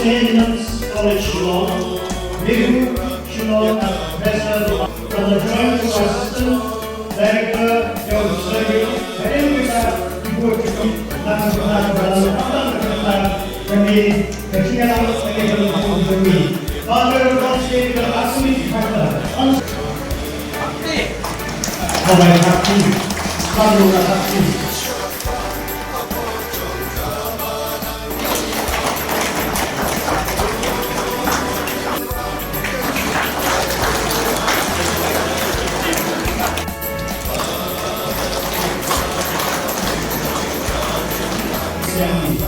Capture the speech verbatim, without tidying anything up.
Women's College Shillong, Bibhu Shillong, Professor Chandra Joy, Assistant Director, Geography, Father Ronald David Asmi, Father Ronald David.